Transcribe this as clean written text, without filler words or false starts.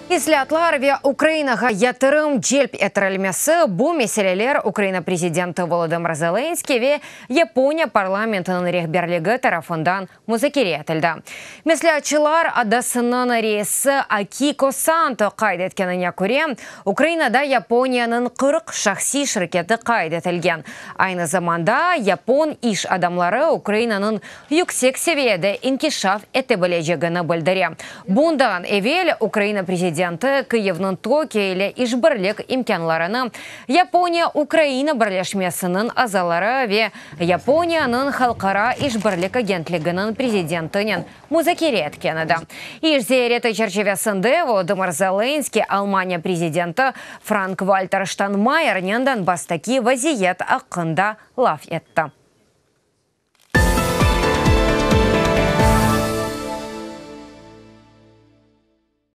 İslâatlar ve Ukrainağa yatırım celp ettirilmesi, bu meseleler Ukraina prezidenti Volodımır Zelenskıy ve Yaponiya parlamentiniñ rehberligi tarafından muzakere etildi. Mesleatçılar odasınıñ reisi Akiko Santo qayd etkenine köre, Ukrainada Yaponiyanıñ 40 şahsiy şirketi qayd etilgen. Aynı zamanda yapon iş adamları Ukrainanıñ yüksek seviyede inkişaf ete bilecegini bildire. Bundan evel Ukraina prezidenti Kıyivniñ Tokio ile işbirlik imkânlarını Yaponiya-Ukraina birleşmesiniñ azaları ve Yaponiyanıñ Halqara işbirlik agentliginiñ prezidentinen muzakere etken edi. İş ziyareti çerçivesinde Volodımır Zelenskıy Almaniya prezidenti Frank-Valter Ştaynmayernen Donbasstaki vaziyet aqqında laf etti.